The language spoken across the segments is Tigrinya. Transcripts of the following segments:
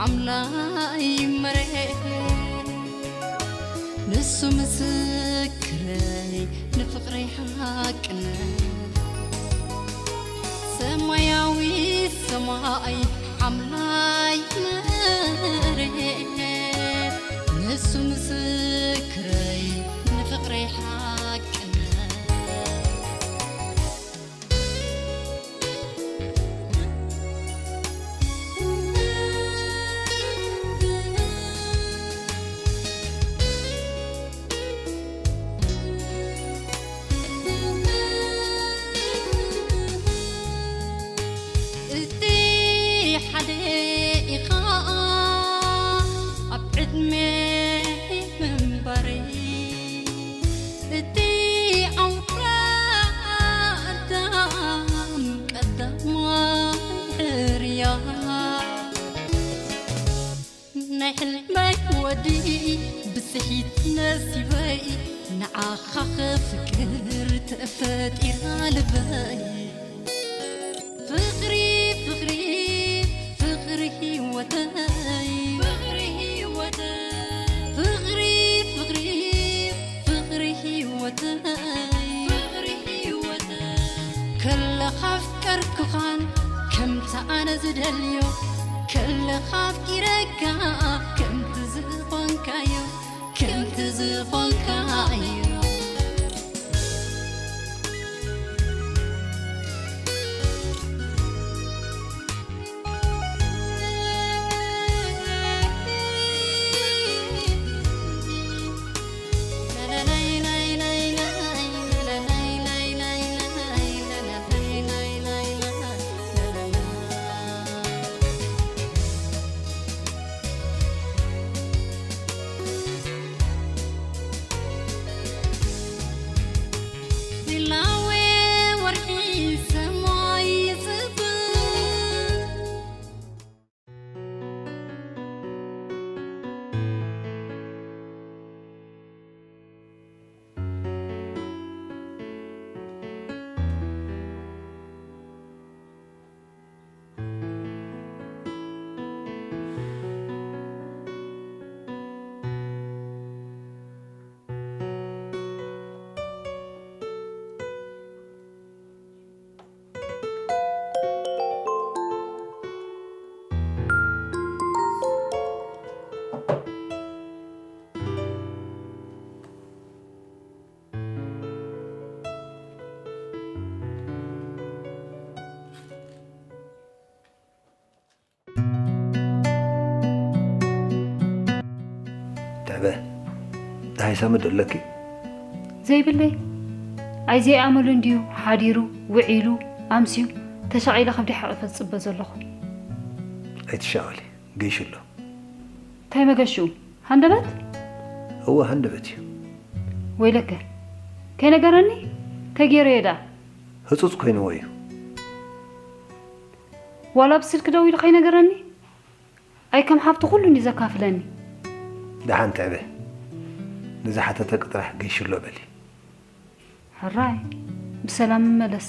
ኣምላኽ መሬት ንሱ ምስክረይ ንፍቕረይ ሓቅነት ሰማያዊ ሰማይ ሓምላይ መሬት ንሱ ምስክረይ ንፍቕረይ ሓቅነት እቲ ሓደ ኢኻ ኣብ ዕድመ ምንባረይ እቲ ኣውራ ኣዳም ቀዳማይ ሕርያ ናይ ሕልመይ ወዲ ብጽሒት ነሲበይ ንዓኻ ክፍቅር ተፈጢራ ልበይ ፍቕሪ ፍቕሪ ፍቕሪ ህይወተይ ፍቕሪ ህይወተይ ፍቕሪ ፍቕሪ ፍቕሪ ህይወተይ ፍቕሪ ህይወተይ ከለኻ ኣፍቀርኩኻን ከምቲ ኣነ ዝደልዮ ከለኻ ኣፍቂረካ ከምቲ ዝኾንካዮ ከምቲ ዝኾንካዮ ትዕበ፣ ደሃይ ሳሚ ዶ ኣለኪ? ዘይብለይ። ኣይዘይኣመሉ እንድዩ ሓዲሩ፣ ውዒሉ፣ ኣምስዩ፣ ተሻቒለ ከብዲ ሓቒፈ ዝጽበ ዘለኹ። ኣይትሻቐሊ፣ ገይሹ ኣሎ። እንታይ መገሽኡ? ሃንደበት? እወ፣ ሃንደበት እዩ። ወይለከ፣ ከይነገረኒ? እንታይ ገይረዮ ደኣ? ህጹጽ ኮይንዎ እዩ። ዋላ ብስልኪ ደዊሉ ከይነገረኒ ኣይ ከም ሓብቲ ኩሉ እንዲ ዘካፍለኒ። ደሓን ትዕበ ንዝሓተተኪ ጥራሕ ገይሽሎ በሊ። ሕራይ ብሰላም ይመለስ።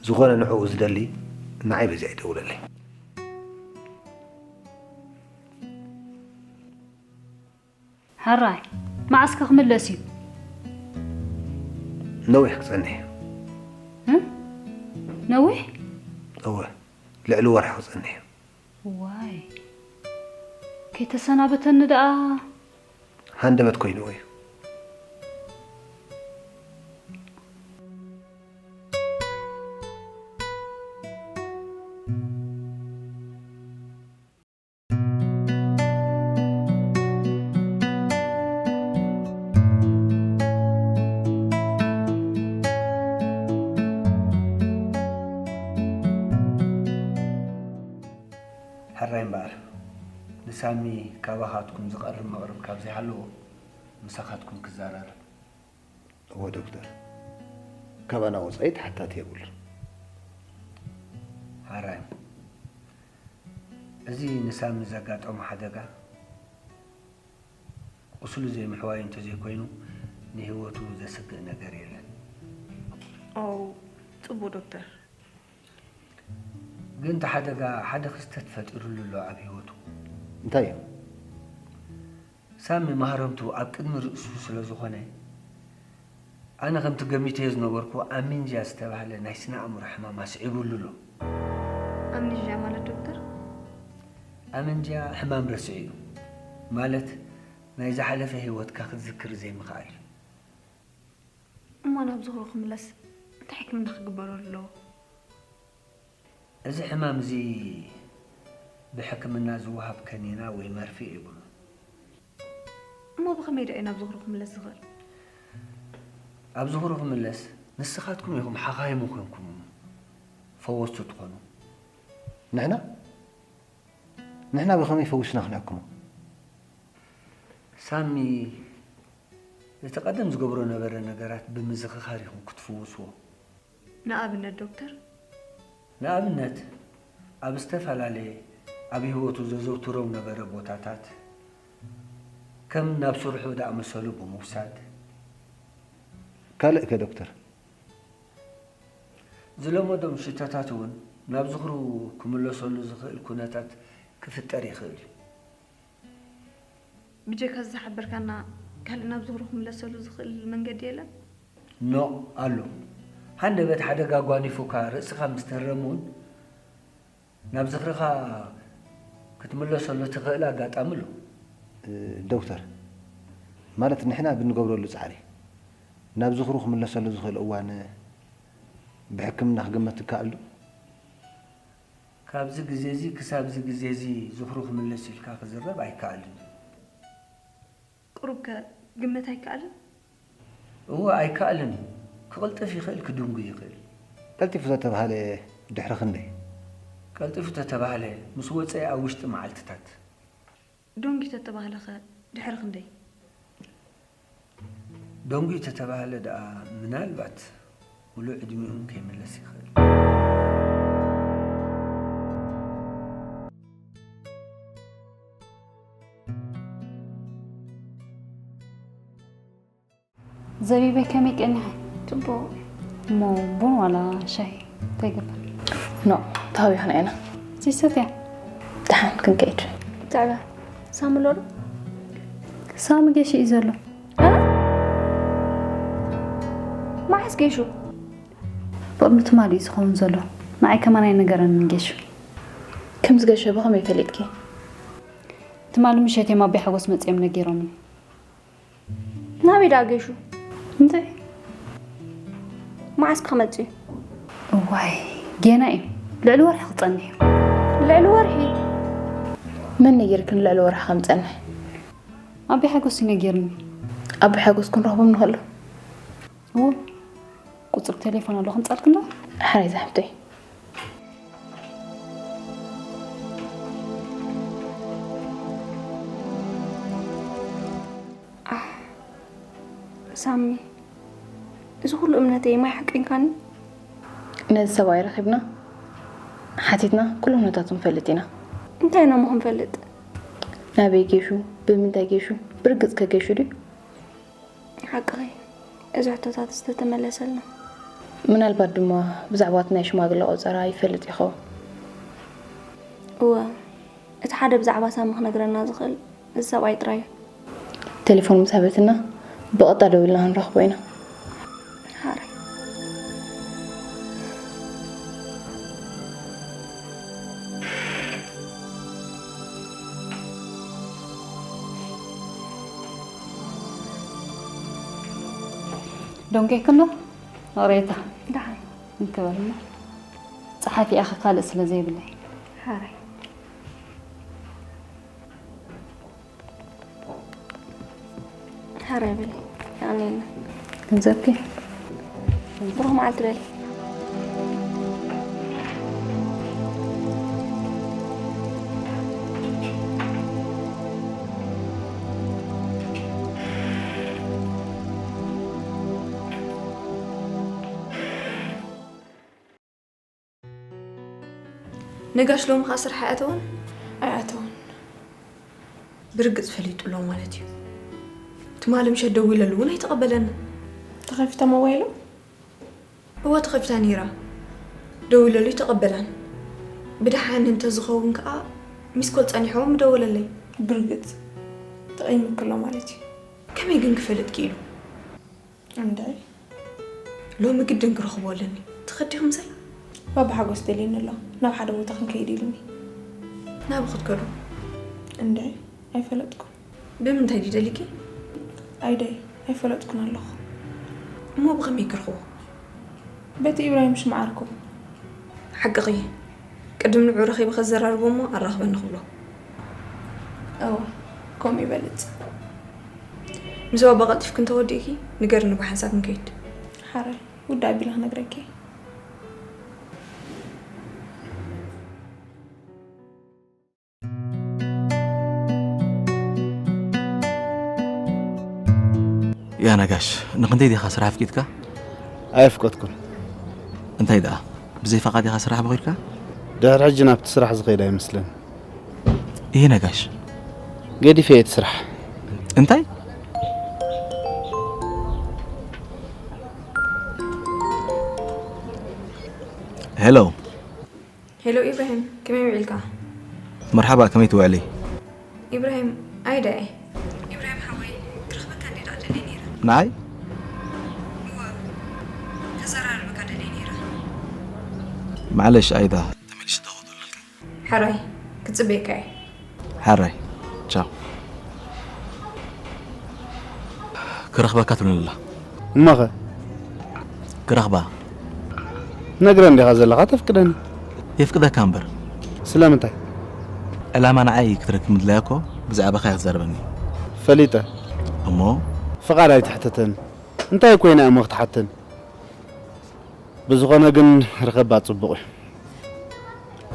ዝኾነ ንዕኡ ዝደሊ ንዓይ በዚኣ ይደውለለይ። ሕራይ መዓስ ከ ክምለስ እዩ? ነዊሕ ክጸንሕ እዩ። እ? ነዊሕ? እወ ልዕሊ ወርሒ ክጸንሕ እዩ። ዋይ ከይተሰናበተኒ ደኣ። ሃንደበት ኮይንዎ እዩ። ሕራይ እምበኣር ንሳሚ ካባኻትኩም ዝቐርብ መቕርብ ካብ ዘይሃለዎ ምሳኻትኩም ክዘራረብ። እወ ዶክተር፣ ካባና ወጻኢ ተሓታቲ የብሉን። ሕራይ እዚ ንሳሚ ዘጋጠሞ ሓደጋ ቁስሉ ዘይምሕዋዩ እንተዘይኮይኑ ንህይወቱ ዘስግእ ነገር የለን። ኦው ጽቡቕ ዶክተር። ግን እቲ ሓደጋ ሓደ ክስተት ፈጢሩሉ ኣሎ ኣብ ህይወቱ። እንታይ እዩ? ሳሚ ማህረምቱ ኣብ ቅድሚ ርእሱ ስለ ዝኾነ፣ ኣነ ከምቲ ገሚተዮ ዝነበርኩ ኣሚንጃ ዝተባህለ ናይ ስነ ኣእምሮ ሕማም ኣስዒቡሉ ኣሎ። ኣምኒዥያ ማለት ዶክተር? ኣምንጃ ሕማም ረስዒ እዩ። ማለት ናይ ዝሓለፈ ህይወትካ ክትዝክር ዘይምኽኣል እዩ። እሞ ናብ ዝኽሩ ክምለስ እንታይ ሕክምና ክግበረሉ ኣለዎ? እዚ ሕማም እዚ ብሕክምና ዝወሃብ ከኒና ወይ መርፌ የብሉን። እሞ ብኸመይ ደኣ እዩ ናብ ዝኽሩ ክምለስ ዝኽእል? ኣብ ዝኽሩ ክምለስ ንስኻትኩም ኢኹም ሓኻይሙ ኮንኩም ፈወስቱ ትኾኑ። ንሕና ንሕና ብኸመይ ፈዊስና ክንሕክሞ? ሳሚ እቲ ቀደም ዝገብሮ ነበረ ነገራት ብምዝኽኻር ኢኹም ክትፍውስዎ። ንኣብነት ዶክተር? ንኣብነት ኣብ ዝተፈላለየ ኣብ ህይወቱ ዘዘውትሮም ነበረ ቦታታት ከም ናብ ስርሑ ዝኣመሰሉ ብምውሳድ። ካልእ ከ ዶክተር? ዝለመዶም ሽታታት እውን ናብ ዝኽሩ ክምለሰሉ ዝኽእል ኩነታት ክፍጠር ይኽእል እዩ። ብጀካ ዝሓበርካና ካልእ ናብ ዝኽሩ ክምለሰሉ ዝኽእል መንገዲ የለን? ኖእ ኣሎ። ሃንደበት ሓደጋ ጓኒፉካ ርእስኻ ምስ ተረም እውን ናብ ዝኽርኻ ክትምለሰሉ ትኽእል ኣጋጣሚ ኣሎ። ዶክተር፣ ማለት ንሕና ብንገብረሉ ፃዕሪ ናብ ዝኽሩ ክምለሰሉ ዝኽእል እዋን ብሕክምና ክግመት ይከኣል ዶ? ካብዚ ግዜ እዚ ክሳብ እዚ ግዜ እዚ ዝኽሩ ክምለስ ኢልካ ክዝረብ ኣይከኣልን እዩ። ቁሩብ ከ ግመት ኣይከኣልን? እወ ኣይከኣልን እዩ። ክቕልጥፍ ይኽእል ክድንጉ ይኽእል። ቀልጢፉ ተተባህለ ድሕሪ ክንደይ? ቀልጢፉ ተተባህለ ምስ ወፀ ኣብ ውሽጢ መዓልትታት። ደንጉዩ ተተባህለ ኸ ድሕሪ ክንደይ? ደንጉዩ ተተባህለ ደኣ ምናልባት ሙሉእ ዕድሚኡን ከይምለስ ይኽእል። ዘቢበይ ከመይ ቀኒኻ? ጽቡቕ። እሞ ቡን ዋላ ሻሂ እንታይ ይግበር? ኖ ተሃዊኽና ኢና። ዘይሰትያ? ደሓን ክንከይድ። ትዕበ ሳሚ ኣሎ ዶ? ሳሚ ገሽ እዩ ዘሎ። መዓስ ገሹ? ብቕድሚ ትማሊ እዩ ዝኸውን ዘሎ። ንዓይ ከማን ኣይነገረንን ገሹ። ከም ዝገሸ ብኸመይ ፈሊጥኪ? ትማሊ ምሸት እዮም ኣቦይ ሓጎስ መጺኦም ነጊሮምኒ። ናበይ ደኣ ገሹ? እንታይ? መዓስ ክመጽእ እዩ? እዋይ ጌና እዩ። ልዕሊ ወርሒ ክጸንሕ እዩ። ልዕሊ ወርሒ? መን ነጊርክን ልዕሊ ወርሒ ከም ዝጸንሕ? ኣቦይ ሓጎስ እዩ ነጊርኒ። ኣቦይ ሓጎስ ክንረኽቦም ንኽእል ዶ? እዎ ቁጽሪ ቴሌፎን ኣሎ ከምጻልክን ዶ? ሓራይ ዝሓፍተይ። ኣሕ ሳሚ፣ እዚ ኩሉ እምነተይ ማይ ሓቂንካኒ? ነዚ ሰብኣይ ረኺብና ሓቲትና ኩሉ ኩነታቱ ንፈልጥ ኢና። እንታይ ኢና እሞ ክንፈልጥ? ናበይ ጌሹ? ብምንታይ ጌሹ? ብርግጽ ከ ጌሹ ድዩ? ሓቅኺ፣ እዚ ሕቶታት ዝተተመለሰልና። ምናልባት ድማ ብዛዕባ እቲ ናይ ሽማግለ ቆጸራ ይፈልጥ ይኸውን። እወ፣ እቲ ሓደ ብዛዕባ ሳሚ ክነግረና ዝኽእል እዚ ሰብኣይ ጥራይ እዩ። ቴሌፎን ምስ ሃበትና ብቐጥታ ደዊልና ክንረኽቦ ኢና። ሓራይ። ደንጌክን ዶ? ወሬታ ደሓን። እንክበልና ጸሓፊ ኣኸ ካልእ ስለ ዘይብለይ። ሓራይ። ሓራይ በሊ። የቐንየልና። ገንዘብኪ ብሩኽ መዓልቲ በሊ። ነጋሽ ሎሚ ኸዓ ስራሕ ኣይኣተወን? ኣይኣተወን። ብርግጽ ፈሊጡ ኣሎ ማለት እዩ። ትማሊ ምሸት ደዊለሉ እውን ኣይተቐበለንን። ተኸፊታ ሞባይሉ? እወ ተኸፊታ ነይራ። ደዊለሉ ኣይተቐበላን። ብደሓን እንተዝኸውን ከኣ ሚስኮል ጸኒሕዎ ምደወለለይ። ብርግጽ ተቐይሙኪ ኣሎ ማለት እዩ። ከመይ ግን ክፈልጥ ክኢሉ? እንድዒ። ሎሚ ግድን ክረኽቦ ኣለኒ። ትኸዲ ዲኹም ዘላ? ባባ ሓጎስ ደልዩኒ ኣሎ። ናብ ሓደ ቦታ ክንከይድ ኢሉኒ። ናበይ ክትከዱ? እንድዒ፣ ኣይፈለጥኩን። ብምንታይ ድዩ ደሊኪ? ኣይደይ፣ ኣይፈለጥኩን ኣለኹ። እሞ ብኸመይ ክረኽቦ? በቲ ኢብራሂም ሽምዓ ኣርኩ። ሓቅኺ። ቅድም ንዑ ረኺበ ከዘራርቦ እሞ ኣራኽበኒ ክብሎ። እወ፣ ከምኡ ይበልጽ። ምስ ባባ ቀልጢፍኪ እንተወዲእኪ ንገርኒ ብሓንሳብ ንከይድ። ሓራይ፣ ውዳእ ኣቢለ ክነግረኪ። ያ ነጋሽ፣ ንኽንደይ ዲኻ ስራሕ ኣፍቂድካ? ኣየፍቀድኩን። እንታይ ደኣ? ብዘይ ፈቓድ ኢኻ ስራሕ ኣፍቂድካ? ድሕሪ ሕጂ ናብቲ ስራሕ ዝኸይድ ኣይመስልን። ይሄ ነጋሽ። ገዲፈ እየ እቲ ስራሕ። እንታይ? ሄሎ። ሄሎ ኢብራሂም፣ ከመይ ውዒልካ? መርሓባ፣ ከመይ ትውዕሊ? ኢብራሂም፣ ኣይደየ። ኢብራሂም ሓወይ፣ ክረኽበካ እንዴ ደኣ ደልየ ነይረ። ንዓይ? እወ፣ ከዘራርበካ ደልየ ነይረ። ማዕለሽ ኣይዳ፣ ተመሊሽ ደወልኩልካ። ሕራይ፣ ክጽበየካ እየ። ሕራይ፣ ቻው። ክረኽበካ ትብለኒ ኣላ። እሞኸ? ክረኽባ። ነግረ እንዲኻ ዘለኻ ተፍቅደኒ። የፍቅደካ እምበር። ስለምንታይ? ዕላማ ንዓይ ክትረክብ ምድላያ እኮ ብዛዕባኻ እያ ክትዛረበኒ። ፈሊጠ። እሞ? ፍቓድ ኣይትሕተተኒ። እንታይ ኮይና እሞ ክትሓተኒ? ብዝኾነ ግን ርኸባ ጽቡቕ እዩ።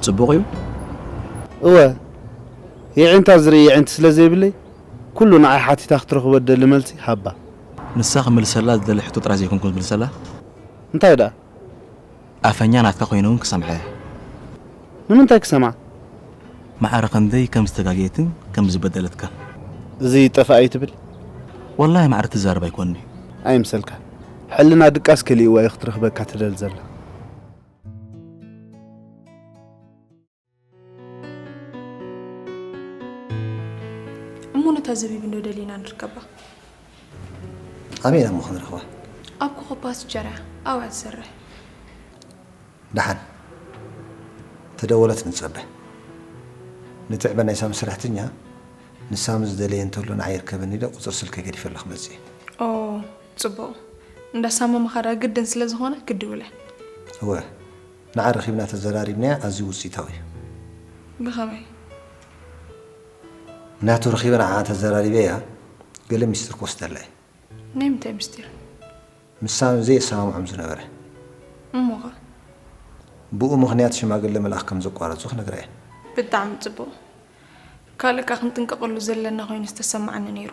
ጽቡቕ እዩ? እወ፣ የዒንታ ዝርኢ የዒንቲ ስለ ዘይብለይ፣ ኩሉ ንዓይ ሓቲታ ክትረኽቦ እትደሊ መልሲ ሃባ። ንሳ ክምልሰላ ዝደሊ ሕቶ ጥራይ ዘይኮንኩ ዝምልሰላ። እንታይ ደኣ? ኣፈኛ ናትካ ኮይነ እውን ክሰምዓ እየ። ንምንታይ ክሰምዓ? ማዕረ ክንደይ ከም ዝተጋግየትን ከም ዝበደለትካን። እዚ ጠፋእ እዩ ትብል? ወላሂ ማዕረ ትዛረብ ኣይኮንን'ዩ። ኣይምሰልካ። ሕልና ድቃስ ከሊእዋ እዩ ክትረኽበካ ትደሊ ዘላ። እሞ ነታ ዘቢብ እንዶ ደሊና ንርከባ? ኣበይ ኢና እሞ ክንረኽባ? ኣብ ኮኾብ ፓስቸር እያ፣ ኣብኣ ትሰርሕ። ደሓን። ተደወለት ንጸበ። ንትዕበ ናይ ሳሚ ሰራሕተኛ፣ ንሳሚ ዝደለየ እንተሎ ንዓይ ይርከበኒ ኢለ ቁጽሪ ስልከይ ገዲፈ ኣለኹ መጽየ። ኦ፣ ጽቡቕ። እንዳ ሳሚ ምኻዳ ግድን ስለ ዝኾነ ክድውል እየ። እወ፣ ንዓ ረኺብና ተዘራሪብናያ ኣዝዩ ውጽኢታዊ እዩ። ብኸመይ? ናቱ ረኺበ ንዓ ተዘራሪበያ ገለ ሚስጥር ክወስደላ እየ። ናይ ምንታይ ምስጢር? ምስ ሳሚ ዘየሰማምዖም ዝነበረ። እሞኸ? ብኡ ምኽንያት ሽማግለ ምልኣኽ ከም ዘቋረጹ ክነግራ እየ። ብጣዕሚ ጽቡቕ። ካልእ ከኣ ክንጥንቀቐሉ ዘለና ኮይኑ ዝተሰማዓኒ ነይሩ።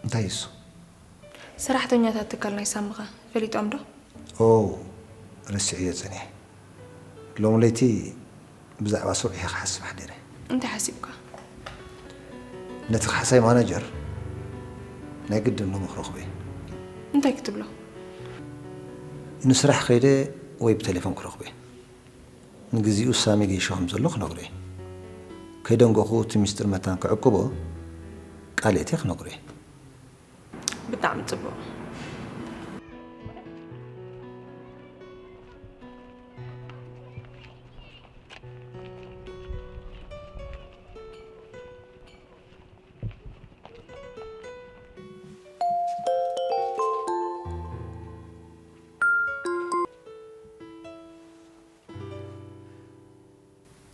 እንታይ እሱ? ሰራሕተኛታት ትካል ናይ ሳምኸ ፈሊጦም ዶ? ኦ፣ ረሲዐዮ ጸኒሐ። ሎሚ ለይቲ ብዛዕባ ስርሑ እየ ክሓስብ ሓዲረ። እንታይ ሓሲብካ? ነቲ ካሕሳይ ማናጀር ናይ ግድን ሎሚ ክረኽቦ እየ። እንታይ ክትብሎ? ንስራሕ ከይደ ወይ ብቴሌፎን ክረኽቦ እየ። ንግዚኡ ሳሚ ገይሹ ከም ዘሎ ክነግሮ እየ። ከይደንገኹ እቲ ሚስጥር መታን ክዕቅቦ ቃል እትየ ክነግሮ እየ። ብጣዕሚ ጽቡቕ።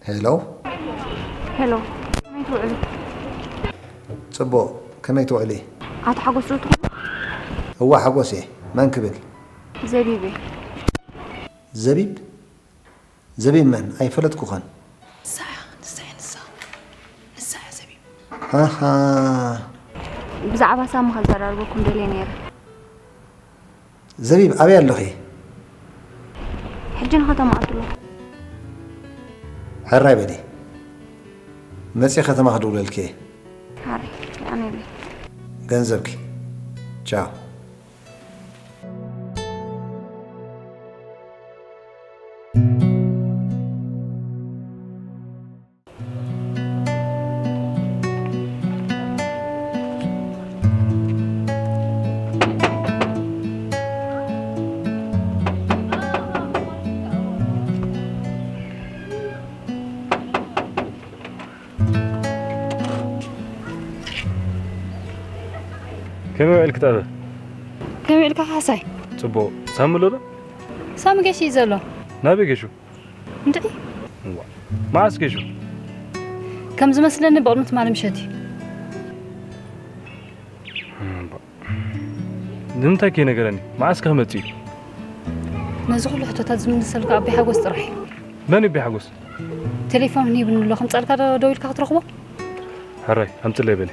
ሄሎ። ሄሎ፣ ከመይ ትውዕሉ? ጽቡቕ፣ ከመይ ትውዕሊ? ኣቶ ሓጎስ ዶ ትኾኑ? እዋ፣ ሓጎስ እየ። መን ክብል? ዘቢብ እየ። ዘቢብ? ዘቢብ መን? ኣይፈለጥኩኻን። ንሳ እያ፣ ንሳ እያ፣ ንሳ። ንሳ እያ ዘቢብ። ሃሃ። ብዛዕባ ሳሚ ከዘራርበኩም ደልየ ነይረ። ዘቢብ፣ ኣበይ ኣለኺ? ሕጂ ንኸተማ ኣትሎ። ሕራይ በሊ። መጺእ ከተማ ክድውለልኪ እየ። ሕራይ፣ የቐንየለይ። ገንዘብኪ። ቻው። ከመይ ውዒልክ ጠበ? ከመይ ውዒልካ ካሕሳይ? ጽቡቕ። ሳሚ ኣሎ ዶ? ሳሚ ገሽ እዩ ዘሎ። ናበይ ገሹ? እንድዒ። እዋ። መዓስ ገሹ? ከም ዝመስለኒ ብቕድሚ ትማሊ ምሸት እዩ። እምባ። ንምንታይ ከይነገረኒ? መዓስ ከመጽእ እዩ? ነዚ ኩሉ ሕቶታት ዝምልሰልካ ኣቢ ሓጎስ ጥራሕ እዩ። መን እዩ ኣቢ ሓጎስ? ቴሌፎን ሂብኒ ኣሎ፣ ከምጻልካ ዶ ደዊልካ ክትረኽቦ? ሕራይ፣ ኣምጽለይ በሊ።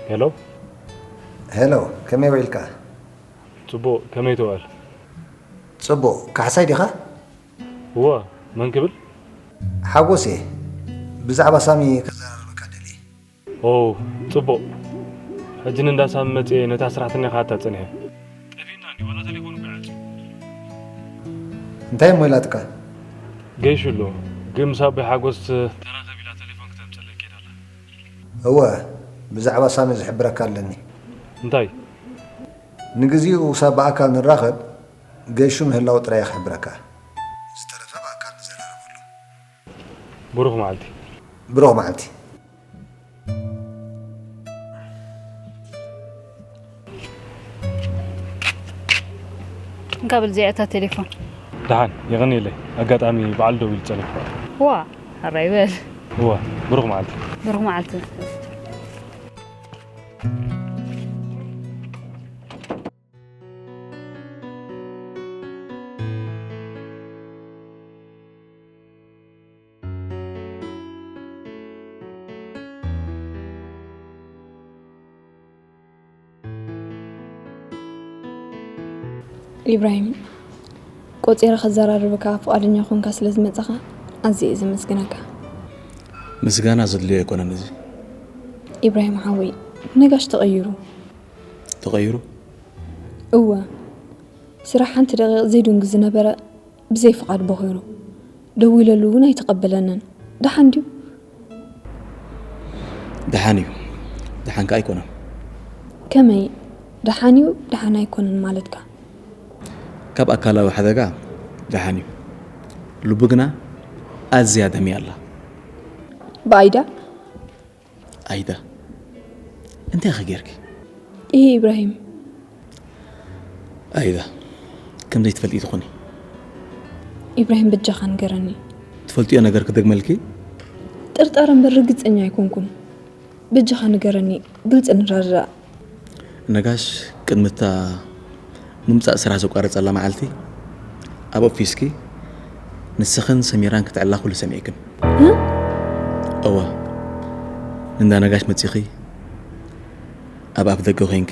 ሄሎ። ሄሎ፣ ከመይ ውዒልካ? ጽቡቕ፣ ከመይ ትውዕል? ጽቡቕ፣ ካሕሳይ ዲኻ? እወ፣ መን ክብል? ሓጎስ እየ። ብዛዕባ ሳሚ ከዘራርበካ ደልየ። ኦ፣ ጽቡቕ። ሕጂ ንእንዳ ሳሚ መጽየ ነታ ሰራሕተኛ ክሓታ ጸኒሐ። ጠፊእና እንዲ ዋላ ቴሌፎን እኮ ይዓጽዩ። እንታይ እሞ ኢላትካ? ገይሹ ኣሎ፣ ግን ምስ ኣቦይ ሓጎስ ተራኸብ ኢላ ቴሌፎን ክተምጸለይ ከይዳ ኣላ። እወ፣ ብዛዕባ ሳሚ ዝሕብረካ ኣለኒ። እንታይ? ንግዚኡ ሳብ ብኣካል ንራኸብ፣ ገይሹ ምህላው ጥራይ ክሕብረካ። ዝተረፈ ብኣካል ንዘራረበሉ። ብሩኽ መዓልቲ። ብሩኽ መዓልቲ። እንካ ብል እዚኣ እታ ቴሌፎን። ደሓን፣ የቐንየለይ። ኣጋጣሚ በዓል ደዊሉ ጸኒሑ። ዋ፣ ሕራይ በል። እዋ፣ ብሩኽ መዓልቲ። ብሩኽ መዓልቲ። ኢብራሂም፣ ቆጺረ ከዘራርበካ ፍቓደኛ ኮንካ ስለ ዝመጻኻ ኣዝየ እየ ዘመስግነካ። ምስጋና ዘድልዮ ኣይኮነን እዚ። ኢብራሂም ሓወይ፣ ነጋሽ ተቐይሩ። ተቐይሩ? እወ፣ ስራሕ ሓንቲ ደቂቕ ዘይድንጉ ዝነበረ ብዘይ ፍቓድ ቦኺሩ። ደዊለሉ እውን ኣይተቐበለንን። ደሓን ድዩ? ደሓን እዩ። ደሓን ከኣ ኣይኮነን። ከመይ ደሓን እዩ ደሓን ኣይኮነን ማለትካ? ካብ ኣካላዊ ሓደጋ ደሓን እዩ። ልቡ ግና ኣዝያ ደምያ ኣላ። ብኣይዳ? ኣይዳ፣ እንታይ ኢኺ ጌርኪ? ኢሂ ኢብራሂም። ኣይዳ፣ ከም ዘይትፈልጢ ትኾኒ። ኢብራሂም በጃኻ ንገረኒ። ትፈልጥዮ ነገር ክደግመልኪ? ጥርጣረ እምበር ርግጸኛ ኣይኮንኩን። በጃኻ ንገረኒ፣ ግልጺ ንረዳዳእ። ነጋሽ ቅድሚ እታ ምምጻእ ስራሕ ዘቋረጸላ መዓልቲ ኣብ ኦፊስኪ ንስኽን ሰሚራን ክትዕላ ኩሉ ሰሚዕክን። እ? እወ፣ እንዳ ነጋሽ መጺኺ ኣብ ኣፍ ደገ ኮይንኪ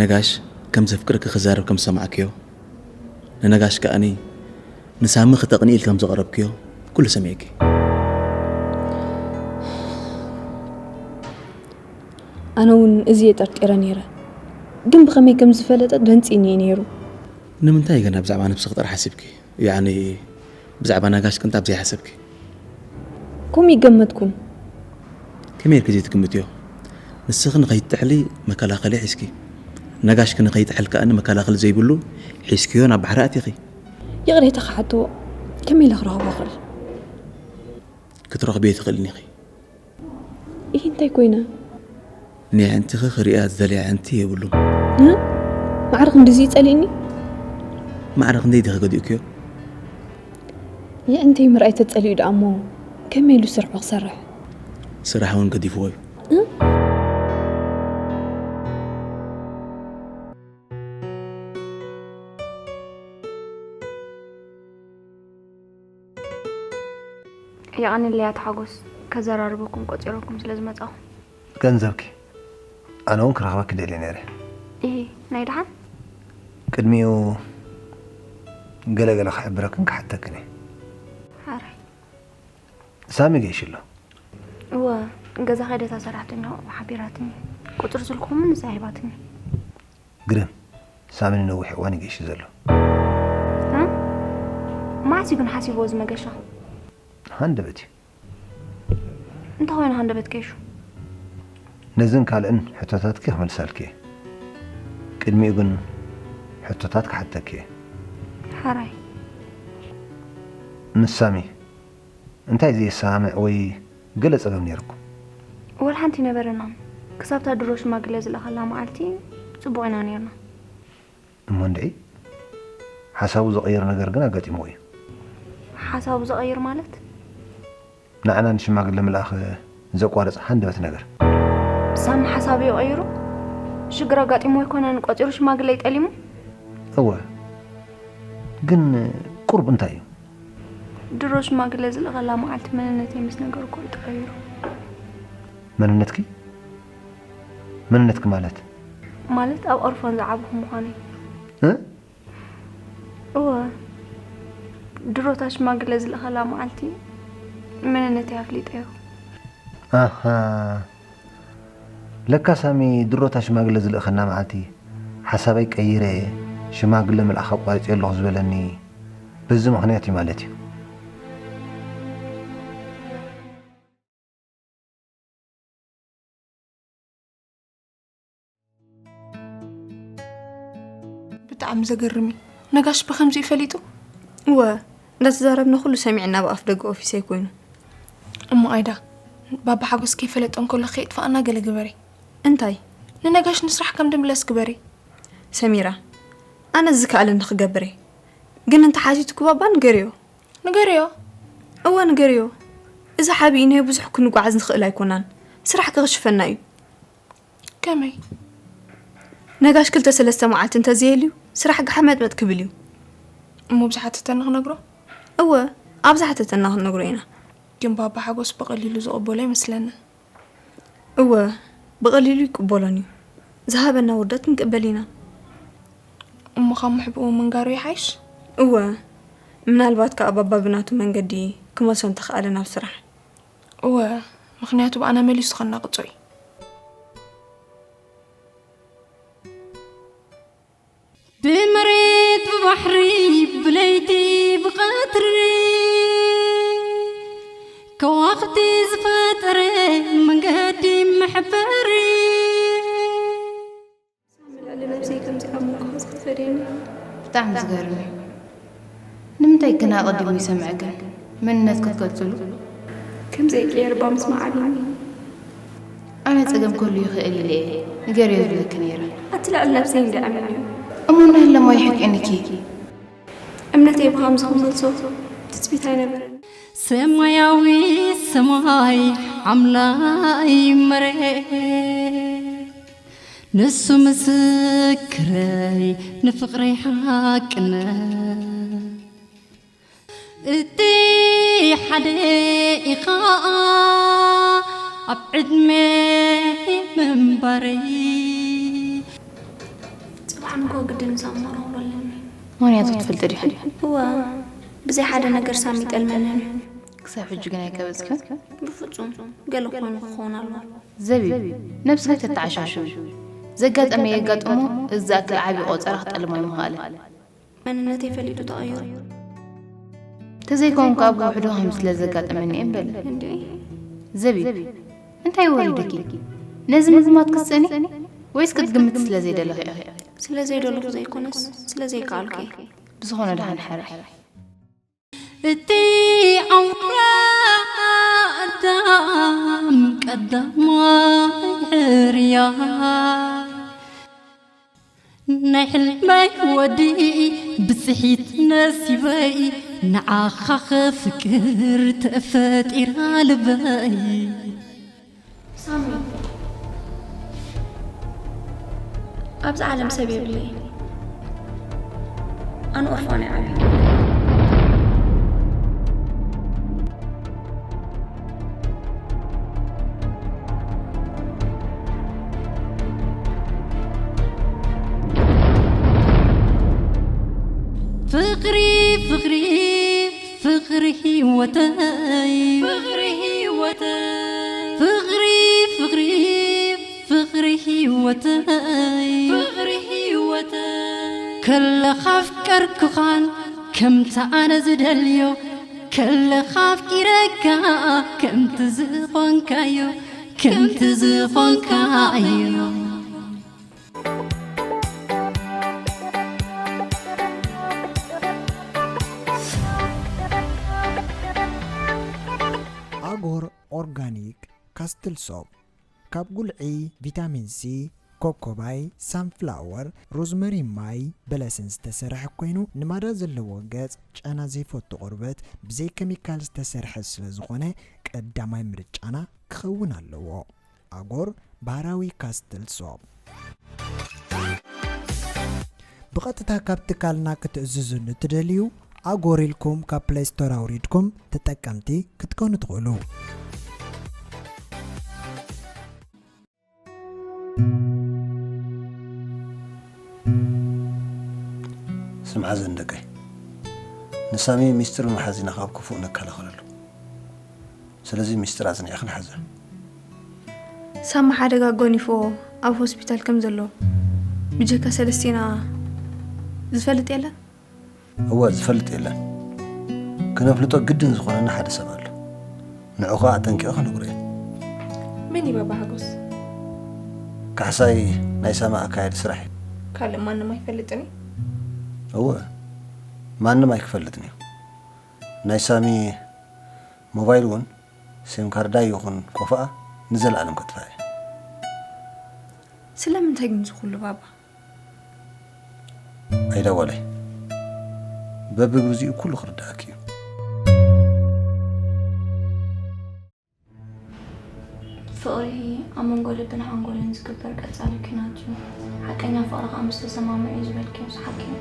ነጋሽ ከም ዘፍቅርኪ ክዛረብ ከም ዝሰማዕክዮ፣ ንነጋሽ ከኣኒ ንሳሚ ክተቕኒ ኢልኪ ከም ዘቕረብክዮ ኩሉ ሰሚዕኪ። ኣነ እውን እዚ እየ ጠርጢረ ነይረ፣ ግን ብኸመይ ከም ዝፈለጠ ደንጺኒ እዩ ነይሩ። ንምንታይ ገና ብዛዕባ ነብስኺ ጥራሕ ሓሲብኪ? ያዕኒ ብዛዕባ ነጋሽ ቅንጣብ ዘይሓሰብኪ? ከምኡ ይገመትኩም። ከመይ ኢልኪ ዘይትግምትዮ? ንስኺ ንኸይትጥሕሊ መከላኸሊ ሒዝኪ፣ ነጋሽኪ ንኸይጥሕል ከኣ መከላኸሊ ዘይብሉ ሒዝክዮ ናብ ባሕሪ ኣቲኺ። ይቕሬታ ክሓትዎ ከመይ ኢለ ክረኽቦ እኽእል? ክትረኽብዮ ኣይትኽእልን ኢኺ። ኢሂ እንታይ ኮይነ? ንየዕንትኺ ክርእያ ዝደልየ ኣዕንቲ የብሉን። እ? ማዕረ ክንድዚ ይጸሊእኒ? ማዕረ ክንደይ ዲኺ ገዲእክዮ? የዕንተይ ምርኣይ ተጸሊኡ ደኣ እሞ ከመይ ኢሉ ስርሑ ክሰርሕ? ስራሕ እውን ገዲፍዎ እዩ። እ? የቐንየለይ ኣቶ ሓጎስ፣ ከዘራርበኩም ቆጺረኩም ስለ ዝመጻኹ። ገንዘብኪ ኣነ እውን ክረኽበኪ ደልየ ነይረ። ኢሂ፣ ናይ ደሓን? ቅድሚኡ ገለ ገለ ክሕብረክን ክሓተክን እየ። ሓራይ። ሳሚ ገይሹ ኣሎ። እወ፣ ገዛ ከይደ እታ ሰራሕተኛ ኣብኡ ሓቢራትኒ። ቁጽሪ ስልክኹም ንሳ ሂባትኒ። ግርም፣ ሳሚ ንነዊሕ እዋን ይገይሽ ዘሎ። እ? መዓስ እዩ ግን ሓሲብዎ እዚ መገሻ? ሃንደበት እዩ። እንታይ ኮይኑ ሃንደበት ገይሹ? ነዝን ካልእን ሕቶታትኪ ክመልሳልኪ እየ። ቅድሚኡ ግን ሕቶታት ክሓተኪ እየ። ሓራይ። ምስ ሳሚ እንታይ ዘየሰማምዕ ወይ ገለ ጸገም ነይርኩም? ወላ ሓንቲ ነበረና። ክሳብታ ድሮ ሽማግለ ዝለኸላ መዓልቲ ጽቡቕ ኢና ነይርና። እሞ እንድዒ ሓሳቡ ዝቐይር ነገር ግን ኣጋጢምዎ እዩ። ሓሳቡ ዝቐይር ማለት? ንዓና ንሽማግለ ምልኣኽ ዘቋርጽ ሃንደበት ነገር። ሳሚ ሓሳቡ ይቐይሩ? ሽግር ኣጋጢሞ ኣይኮነን ቆጺሩ ሽማግለ ይጠሊሙ? እወ፣ ግን ቁርብ እንታይ እዩ? ድሮ ሽማግለ ዝለኸላ መዓልቲ መንነተይ ምስ ነገርኩ እዩ ተቐይሩ። መንነትኪ? መንነትኪ ማለት? ማለት ኣብ ኦርፎን ዝዓበኹ ምዃነይ። እ? እወ፣ ድሮታ ሽማግለ ዝለኸላ መዓልቲ መንነተይ ኣፍሊጠዮ። ኣሃ፣ ለካ ሳሚ ድሮታ ሽማግለ ዝልእኸና መዓልቲ ሓሳበይ ቀይረ ሽማግለ ምልኣኽ ኣቋሪፀ ኣለኹ ዝበለኒ በዚ ምኽንያት እዩ ማለት እዩ። ብጣዕሚ ዘገርም እዩ። ነጋሽ ብኸምዚ እዩ ፈሊጡ? እወ፣ እንዳተዛረብና ኩሉ ሰሚዕና ብኣፍ ደገ ኦፊሰይ ኮይኑ። እሞ ኣይዳ፣ ባባ ሓጎስ ከይፈለጠ እንከሎ ከየጥፋኣና ገለ ግበሪ። እንታይ? ንነጋሽ ንስራሕ ከም ድምለስ ግበሪ። ሰሚራ፣ ኣነ ዝከኣለኒ ክገብር እየ። ግን እንተሓቲቱኪ ባባ ንገርዮ። ንገርዮ። እወ ንገርዮ። እዚ ሓቢእናዮ ብዙሕ ክንጓዓዝ ንኽእል ኣይኮናን። ስራሕ ከኽሽፈና እዩ። ከመይ? ነጋሽ ክልተ ሰለስተ መዓልቲ እንተዘየልዩ ስራሕ ጋሓመጥመጥ ክብል እዩ። እሞ ብዝሓተተና ክነግሮ? እወ፣ ኣብ ዝሓተተና ክንነግሮ ኢና። ግን ባባ ሓጎስ ብቐሊሉ ዝቕበሎ ኣይመስለንን። እወ፣ ብቐሊሉ ይቅበሎን እዩ። ዝሃበና ውርደት ክንቅበል ኢና። እሞ ካብ ምሕብኡ ምንጋሩ ይሓይሽ? እወ፣ ምናልባት ከኣ ባባ ብናቱ መንገዲ ክመልሶ እንተኸኣለ ናብ ስራሕ። እወ፣ ምኽንያቱ ብኣና መሊሱ ከናቕጾ እዩ። ብመሬት ብባሕሪ ብለይቲ ብቐትሪ ከዋኽብቲ ዝፈጠረ መንገዲ መሕበሪ ልዕሊ ነብሰይ ከምዚ ኣብ መንጎ ክጽሕፍ ፈደኒ። ብጣዕሚ ዝገርም እዩ። ንምንታይ ግን ኣቐዲሙ ይሰምዐክን? መንነት ክትገልጽሉ? ከም ዘይቅየር እባ ምስማዕ ዓቢኒ። ኣነ ጸገም ክህሉ ይኽእል ኢለ እየ ንገርዮ ዝብለኪ ነይረ። ኣቲ ልዕሊ ነብሰይ እንዲ ኣሚንዮ። እሞ ናይ ለማይ ሕቂንኪ። እምነተይ ብኸምዚ ክመልሶ ትጽቢት ኣይነበረን። ሰማያዊ ሰማይ ሓምላይ መሬት ንሱ ምስክረይ ንፍቕረይ ሓቅነት እቲ ሓደ ኢኻ ኣብ ዕድመ ምንባረይ ጽባሕ ንግሆ ግድን ሳሚ መርኽቦ ኣለኒ። ምኽንያቱ ትፈልጢ ዲኺ? እወ፣ ብዘይ ሓደ ነገር ሳሚ ይጠልመንን። ክሳብ ሕጂ ግን ኣይከበጽክን? ብፍጹም ገለ ኮይኑ ክኸውን ኣለዎ። ዘቢብ፣ ነብስኻ ተተዓሻሽዊ። ዘጋጠመ የጋጥሞ፣ እዚ ዝኣክል ዓቢ ቆጸራ ክጠልሞ ኣይምኽኣለን። መንነተይ ፈሊጡ ተቐይሩ። ተዘይኮንካ ብውሕዱ ከም ስለ ዘጋጠመኒ እየ እምበለ። እንዴ ዘቢብ፣ እንታይ ወሪድኪ? ነዚ ምግማት ክትጸኒ ወይስ ክትግምቲ ስለ ዘይደለኺ ኢኺ? ስለ ዘይደለኹ ዘይኮነስ ስለ ዘይከኣልኩ እየ። ብዝኾነ ደሓን ሓረይ። እቲ ኣውራ ኣዳም ቀዳማይ ሕርያ ናይ ሕልመይ ወዲ ብጽሒት ነሲበይ ንዓኻ ክፍቅር ተፈጢራ ልበይ። ሳሚ፣ ኣብዚ ዓለም ሰብ የብለይ። ኣነ ኦርፋን እየ ዓብየ። ፍቕሪ ፍቕሪ ፍቕሪ ህይወተይ ፍቕሪ ህይወተይ ፍቕሪ ፍቕሪ ፍቕሪ ህይወተይ ፍቕሪ ህይወተይ ከለኻ ኣፍቀርኩኻን ከምቲ ኣነ ዝደልዮ፣ ከለኻ ኣፍቂረካ ከምቲ ዝኾንካዮ፣ ከምቲ ዝኾንካዮ። ኣጎር ኦርጋኒክ ካስትል ሶፕ ካብ ጉልዒ፣ ቪታሚን ሲ፣ ኮኮባይ፣ ሳንፍላወር፣ ሮዝመሪ፣ ማይ፣ በለስን ዝተሰርሐ ኮይኑ፣ ንማዳ ዘለዎ ገጽ፣ ጨና ዘይፈቱ ቆርበት፣ ብዘይ ኬሚካል ዝተሰርሐ ስለ ዝኾነ ቀዳማይ ምርጫና ክኸውን ኣለዎ። ኣጎር ባህራዊ ካስትል ሶፕ። ብቐጥታ ካብ ትካልና ክትእዝዙ ንትደልዩ፣ ኣጎር ኢልኩም ካብ ፕለይ ስቶር ኣውሪድኩም ተጠቀምቲ ክትኮኑ ትኽእሉ። ስምዓ ዘን ደቀይ፣ ንሳሚ ሚስጥር ምሓዝ ኢና ካብ ክፉእ ንከላኸለሉ። ስለዚ ሚስጥር ኣጽኒዕኽን ሓዘ። ሳሚ ሓደጋ ኣጓኒፍዎ ኣብ ሆስፒታል ከም ዘሎ ብጀካ ሰለስቲና ዝፈልጥ የለን? እወ፣ ዝፈልጥ የለን። ክነፍልጦ ግድን ዝኾነና ሓደ ሰብ ኣሎ። ንዑ ኸኣ ኣጠንቂቐ ክነግሮ እየ። መን እዩ ባባ ሓጎስ? ካሕሳይ ናይ ሳሚ ኣካያዲ ስራሕ እዩ። ካልእ ማንም ኣይፈልጥን እዩ? እወ፣ ማንም ኣይክፈልጥን እዩ። ናይ ሳሚ ሞባይል እውን ሲም ካርዳ ይኹን ቆፎኣ ንዘለኣለም ከጥፍኣ እየ። ስለምንታይ ግን እዚ ኩሉ ባባ? ኣይዳ ጓለይ፣ በብግዚኡ ኩሉ ክርድኣኪ እዩ። ፍቕሪ ኣብ መንጎ ልብን ሓንጎልን ዝግበር ቀጻሊ ኲናት እዩ። ሓቀኛ ፍቕሪ ከኣ ምስ ተሰማምዑ እዩ ዝበልክዮ ምስ ሓቂ እዩ።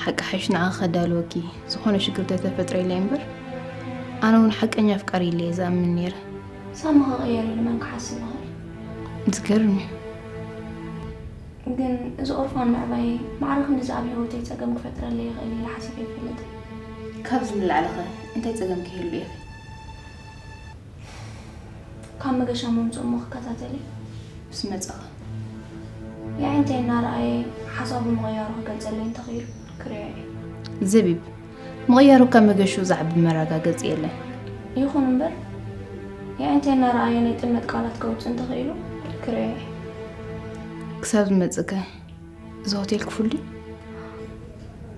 ሓቂ ሓይሽ ንዓኺ ከዳልወኪ ዝኾነ ሽግር ተተፈጥረ ኢለ እምበር፣ ኣነ እውን ሓቀኛ ኣፍቃሪ ኢለ እየ ዝኣምን ነይረ። ሳሚ ክቕየር ኢሉ መን ክሓስብ ይኽእል? ዝገርም እዩ። ግን እዚ ኦርፋን ምዕባየይ ማዕረ ክንድዚ ኣብ ህይወተይ ጸገም ክፈጥረለይ ይኽእል ኢለ ሓሲበ ኣይፈልጥን። ካብዚ ንላዕሊ ኸ እንታይ ጸገም ክህሉ ኢኺ? ካብ መገሻ ምምጽኡ እሞ ክከታተል እየ። ምስ መጸኸ? የዒንተይ እናረኣየ ሓሳቡ ምቕያሩ ክገልጸለይ እንተኽኢሉ ክርእዮ እየ። ዘቢብ፣ ምቕያሩ ካብ መገሽኡ ዝዓቢ መረጋገጺ የለን። ይኹን እምበር፣ የዒንተይ እናረኣየ ናይ ጥልመት ቃላት ከውጽእ እንተኽኢሉ ክርእዮ እየ። ክሳብ ዝመጽእከ እዚ ሆቴል ክፉል ድዩ?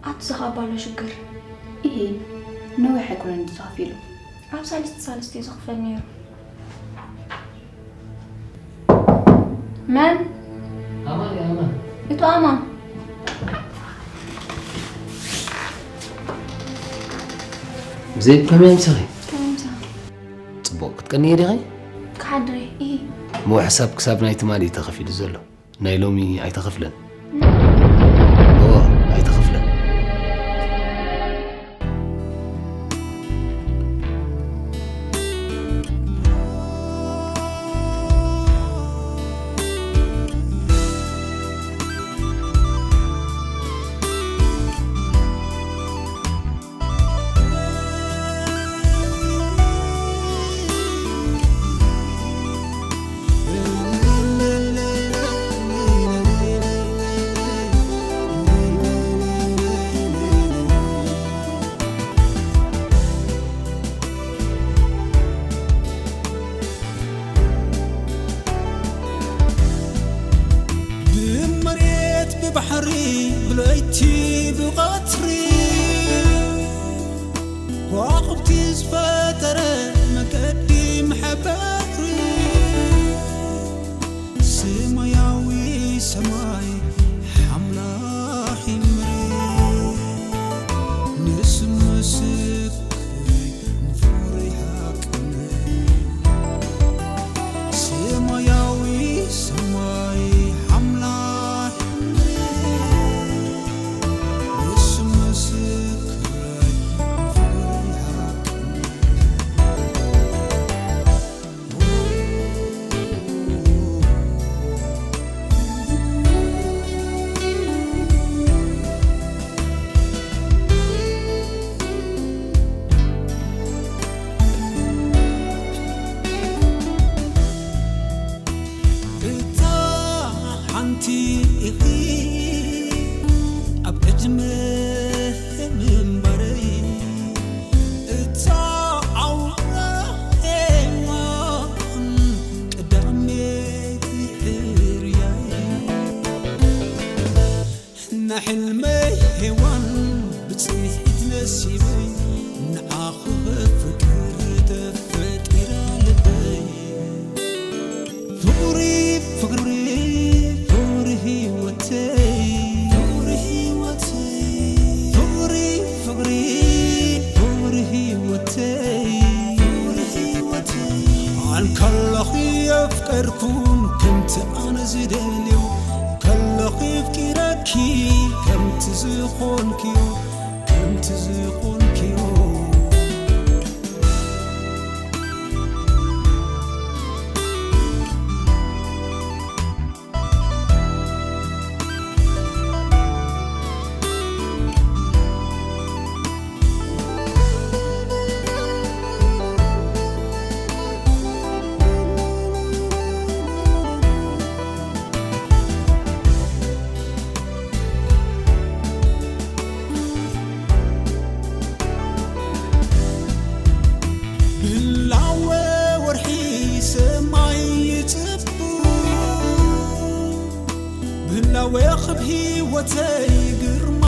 ኣቲ ዝኸኣባ ኣሎ ሽግር። ኢሂ፣ ነዊሕ ኣይኮነን ድዩ ተኸፊሉ? ኣብ ሳልስቲ ሳልስቲ እዩ ዝኽፈል ነይሩ። መን? ኣማን እየ፣ ኣማን። እቱ ኣማን። ብዘይ ከመይ ኣምሰኺ? ከመይ ኣምሰኺ? ጽቡቕ፣ ክትቀንየ ዲኺ? ክሓድር እየ፣ ኢሂ። እሞ ሕሳብ ክሳብ ናይ ትማሊ እዩ ተኸፊሉ ዘሎ። ናይ ሎሚ ኣይተኸፍለን። እወ፣ ኣይተኸፍለን። ብመሬት ብባሕሪ ብለይቲ ብቐትሪ ከዋኽብቲ ዝፈጠረ መገዲ መሐበሪ ሰማያዊ ሰማይ ሓምላኺ ምድሪ ንስሙ ምስክር ንፍቕሪ ሓቅነት ሰማያዊ ሰማይ ሓምላኺ ምድሪ ንሱ ኣንከለኺ የፍቀርኩን ከምቲ ኣነ ዝደልዮ፣ ከለኺ የፍቂረኪ ከምቲ ዝኾንክዮ፣ ከምቲ ዝኾንክዮ። ብላወ ወርሒ ሰማይ ይጽቡ፣ ብላወ ክብ ህይወተይ ግር